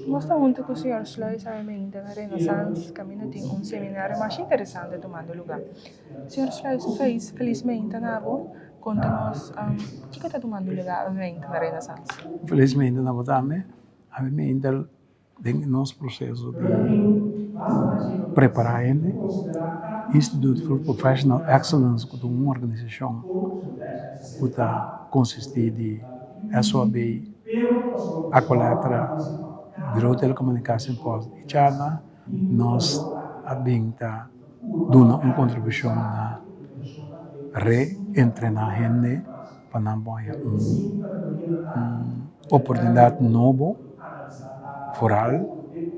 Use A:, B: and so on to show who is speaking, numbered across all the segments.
A: Nos ta hunto cu señor Sluis awe na Renaissance caminda tin un seminario mas interesante tumando lugar. Señor Sluis, un feliz, feliz meinta na bo. Conta nos um, kico ta tumando lugar awe na Renaissance.
B: Feliz meinta na bo tambe. Awe meinta den nos proceso di prepara hende, Institute for Professional Excellence cu ta un organisacion cu ta consisti di SOAB, Aqualectra, Bureau Telecomunicatie en Post y Chada, nos a bin ta duna un contribucion na re-entrena hende pa nan por haya un oportunidad nobo, vooral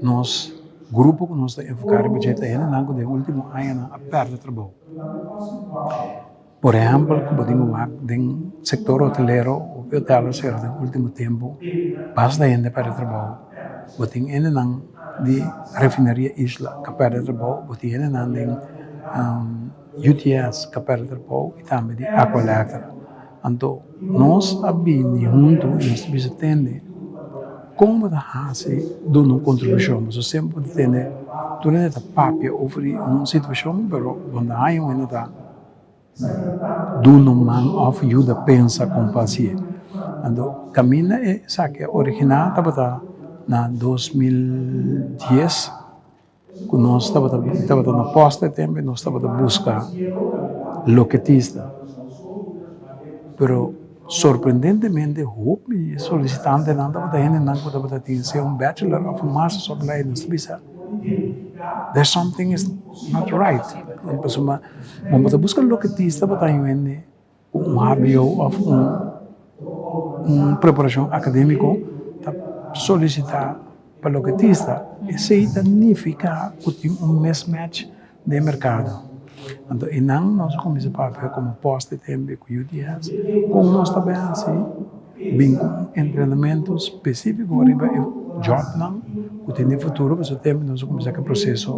B: nos grupo cu nos ta enfoca riba dje ta hendenan cu den ultimo añanan a perde trabou. Por ehempel cu bo tin cu wak den sector hotelero hopi hotel a cera den ultimo tempo basta hende a perde trabou, bo tin hendenan di refineria Isla cu a perde trabou, bo tin hendenan den UTS cu a perde trabou y tambe di Aqualectra. Anto nos a bini hunto y nos ta bisa tende con bo ta haci duna un contribucion, pasobra semper bo ta tende tur hende ta papia over di un situacion pero bo no ta haña un hende ta duna un man of yuda pensa kon pa hasié. Anto kaminda esaki a originá tabata na 2010 ku nos tabata tabata na pòst e tempu i nos tabata buska loketista. Pero sorprendentemente hopi e solisitantenan tabata hendenan ku tabata tin sea un bachelor òf un masters opleiding. Nos ta bisa there's something is not right. Pasobra bo no ta buska loketista pa ta hende ku un hbo òf un preparashon akadémiko ta solisitá pa loketista. Esei ta nifiká ku tin un mismatch den merkado. Anto einan nos a kuminsá papia komo pòst di tempu ku UTS kon nos ta bai hasi bin ku un entrenamentu spesífiko riba e jòbnan ku tin den futuro pasobra tempu nos a kuminsá ku e proseso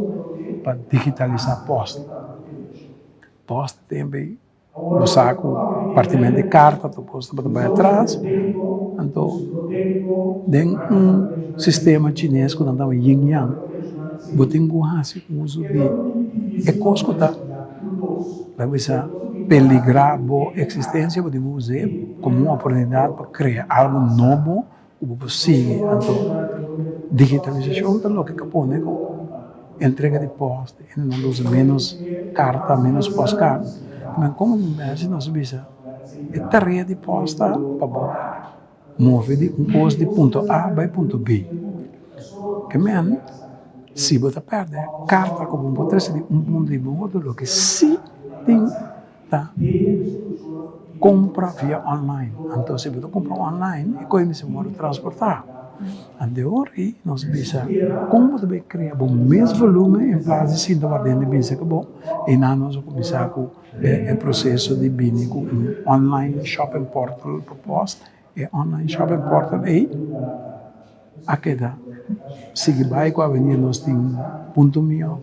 B: pa digitalisá pòst. Pòst tempu ei bo sa ku partimento di karta tur kos tabata bai atras anto den un sistema chines ku nan ta yama yin yang bo tin ku hasi uso di e kos ku ta laga bisa peligra bo eksistensia bo tin ku us'é komo un oportunidat pa krea algu nobo ku bo por sigui. Anto digitalisashon ta loke ka pone ku entrega di pòst hende nan ta usa ménos karta, ménos pòstkart. Men komo si nos bisa e tarea di pòst ta pa bo move di un kos di punto A bai punto B. Ke men si bo ta pèrdè karta ku bo por trese di un punto di bo otro loke si tin ta compra via online. Anto si bo ta compra online e koe mester wòrdu transportá. Ante ora ei nos bisa kon bo ta bai krea bo mes volumen en plas di sinta wak den di bisa ku bo einan nos a kuminsá ku e proseso di bini ku un online shopping portal pa pòst. E online shopping portal ei a keda sigui bai ku awendia nos tin punto mio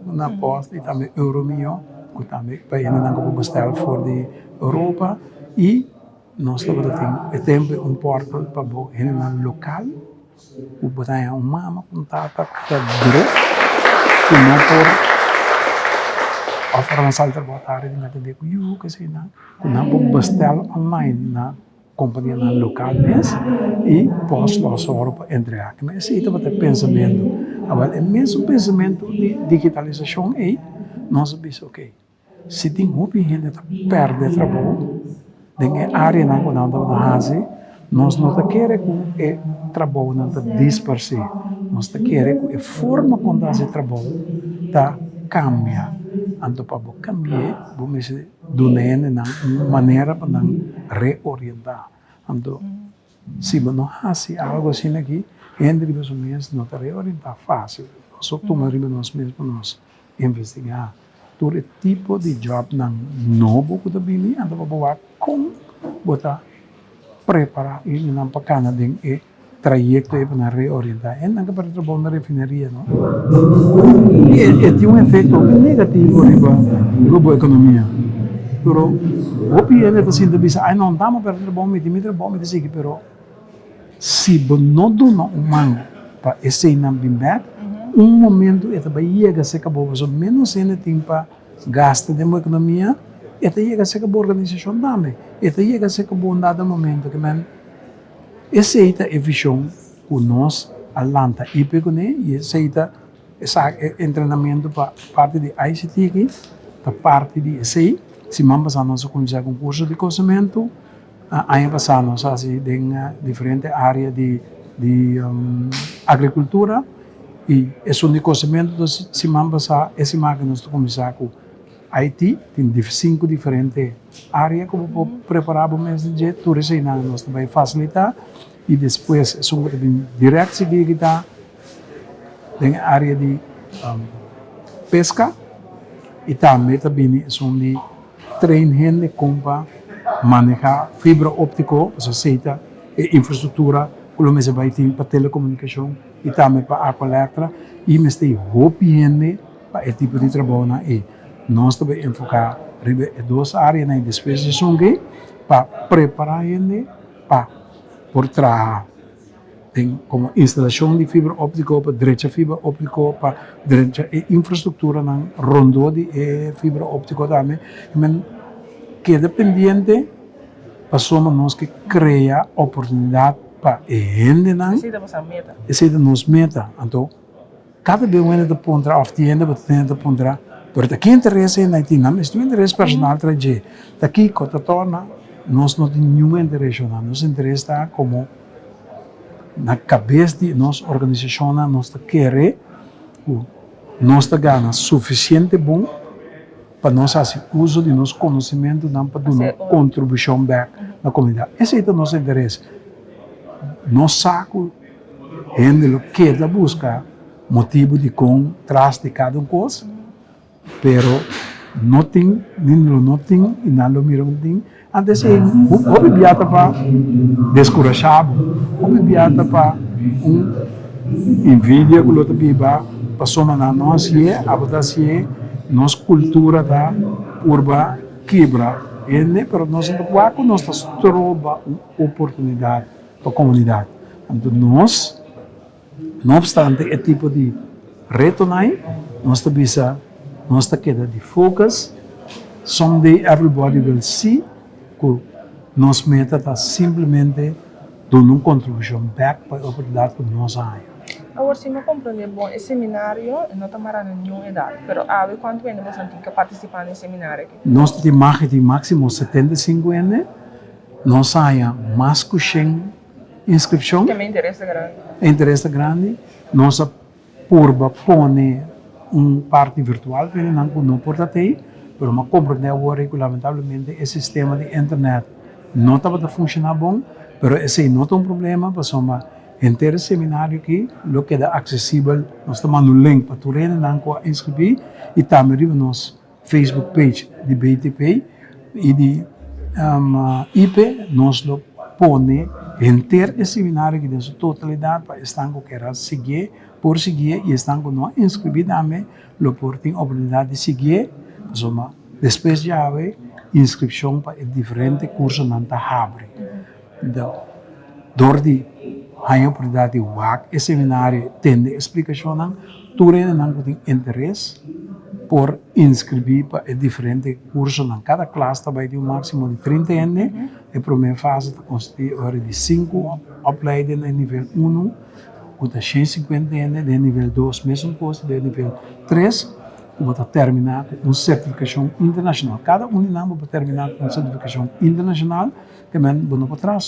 B: na post i tambe euro mio ku tambe pa hendenan ku por bestel for di Europa i nos tabata tin e tempu un portal pa bo hendenan lokal ku bo ta haña un mama ku un tata ku ta druk ku no por òf ora nan sali trabou tardi nan ta ku yu ku nan por bestel online na Kompanianan lokal mes i pòst lo a sòru pa entregá. Kima esei tabata e pensamentu. Awèl e mesun pensamentu di digitalisashon ei nos a bisa okey, si tin hopi hende ta pèrdè trabou den e áreanan ku nan tabata hasi, nos no ta kere ku e trabounan ta disparsé, nos ta kere ku e forma kon ta hasi trabou ta kambia. Anto pa bo kambi'é bo mester Duna hendenan un manera pa nan reorientá. Anto, si bo no hasi algu asina aki, hende riba su mes no ta reorientá fásil. Nos a tuma riba nos mes pa nos investigá tur e tipo di jòbnan nobo ku ta bini, anto pa bo wak kon bo ta prepará hendenan pa kana den e trayecto ei pa nan reorienta. E nan ke perde trabou na refineria no. E tin un efecto hopi negativo riba riba bo economia. Pero hopi hende ta sinti bisa ay no, mi ta perde trabou, mi tin mi trabou, mi ta sigui, pero. Si bo no duna un man pa eseinan bin bek, un momento e ta bai yega serka bo, pasobra menos hende tin pa gasta den bo ekonomia, e ta yega serka bo organisashon tambe, e ta yega serka bo un dado momento. Ke men esei ta e vishon ku nos a lanta IPE kuné i esei ta e entrenamentu pa parti di ICT aki ta parti di esei. Siman pasá nos a kuminsá ku un kurso di kosementu. Aña pasá nos a hasi den diferente área di di agrikultura i esun di kosementu ta siman pasá e siman aki nos ta kuminsá ku IT tin sinku diferente área ku bo por prepará bo mes den dje tur eseinan nos ta bai fasilitá i despues esun ku ta bin dirèkt sigui aki ta den e área di peska i tambe ta bini esun di Train hende kon pa maneha fibra optiko, pasobra esei ta e infrastruktura ku lo mester bai tin pa telekomunikashon i tambe pa Aqualectra i mester tin hopi hende pa e tipo di trabounan ei. Nos ta bai enfoká riba e dos áreanan i despues di esun ke pa prepará hende pa por traha. Den komo instalashon di fibra óptiko pa drecha fibra óptiko pa drecha e infrastrukturanan rondó di e fibra óptiko tambe. I men keda pendiente pasobra nos ke krea oportunidat pa e hendenan.
A: Esei ta boso meta.
B: Esei ta nos meta. Anto Kada bes un hende ta puntra òf tin hende bo ta tende ta puntra, pero ta ki interes e hende tin? Nan mester tin un interes personal tras dje. Ta kiko ta torna? Nos no tin niun interes shona. Nos interes ta komo na kabes di nos organisashonnan nos ta kere ku nos ta gana sufisiente bon pa nos hasi uso di nos konosementunan pa duna kontribushon bèk na komunidat. Esei ta nos interes. Nos sa ku Hende lo keda buska motibu dikon tras di kada un kos, pero no tin, ni lo no tin i nan lo mira ku tin. Antes ei hopi bia ta pa deskurashá bo, hopi bia ta pa un envidia ku lo ta biba pasobra nan no hasié, abo ta hasié, nos kultura ta purba kibra hende, pero nos no ta wak ku nos ta stroba un oportunidat. Pa komunidat. Anto nos, no opstante e tipo di retonan ei, nos ta bisa nos ta keda di focus, someday everybody will see ku nos meta ta simplemente duna un kontribushon bèk pa e oportunidat ku nos a haña.
A: Awor si mi a komprondé bon e seminario no ta mará na niun edat, pero awe kuantu hende boso tin ke partisipá na e seminario aki?
B: Nos ta tin mag di máksimo 75 hende. Nos haña mas ku shen inskripshon.
A: Tambe interes ta grandi.
B: E interes ta grandi. Nos a purba pone un parti virtual pa hendenan ku no por ta tei, pero mi a komprendé awor ku lamentablemente e sistema di internet no tabata funshoná bon, pero esei no ta un problema pasobra henter e seminario aki lo keda aksesibel. Nos ta manda un link pa tur hendenan ku a inskribí i tambe riba nos Facebook page di BTP y di IPE nos lo pone henter e seminario aki den su totalidad pa esnan cu kier a siguié por siguié y esnan cu no a inscribi tambe lo por tin oportunidad di siguié pasobra despues djawe inscripcion pa e diferente cursonan ta habri. Dor di haña oportunidat di wak e seminario, tende e splikashonnan, tur hendenan ku tin interes por inskribí pa e diferente kursonan. Kada klas ta bai di un máksimo di 30 hende. E promé fase ta konsistí ora di sinku opleiding den nivel unu, ku ta 150 hende, den nivel dos mesun kos, den nivel tres ku bo ta terminá ku un sertifikashon internashonal. Kada un di nan bo por terminá ku un sertifikashon internashonal. Te men bo no por traha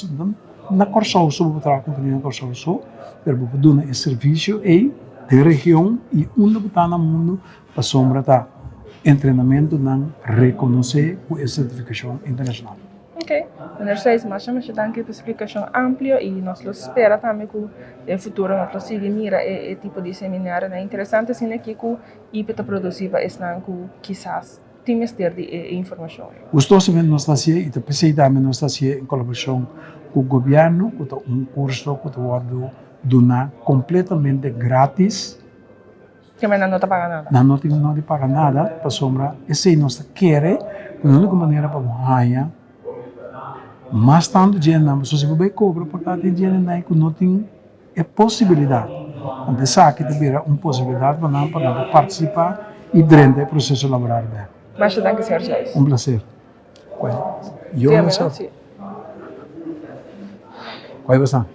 B: na Kòrsou so, bo por traha kompania na Kòrsou so, pero bo por duna e servisio ei den region i unda bo ta na mundu pasobra ta entrenamentunan rekonosé ku e sertifikashon internashonal.
A: Ok, meneer Seis, masha masha danki pa e splikashon amplio i nos lo spera tambe ku den futuro nos lo sigui mira e tipo di seminarionan interesante asina aki ku IPE ta produsí pa esnan ku kisas tin mester di e informashon ei.
B: Gustosamente nos ta hasié i ta p'esei tambe nos ta hasié en kolaborashon ku gobièrnu ku ta un kurso ku ta wòrdu duná kompletamente grátis.
A: Keme nan no ta paga nada?
B: Nan no tin no di paga nada pasobra esei nos ta kere ku e úniko manera pa bo haña. Mas tantu djendenan, pasobra si bo bai kobra pa kada tin djendenan ku no tin e posibilidat. Anto esaki ta bira un posibilidat pa nan pa nan por partisipá i drenta e proseso laboral bèk.
A: Masha danki señor Sluis.
B: Un plaser. Yo no sa. Kual bo sa?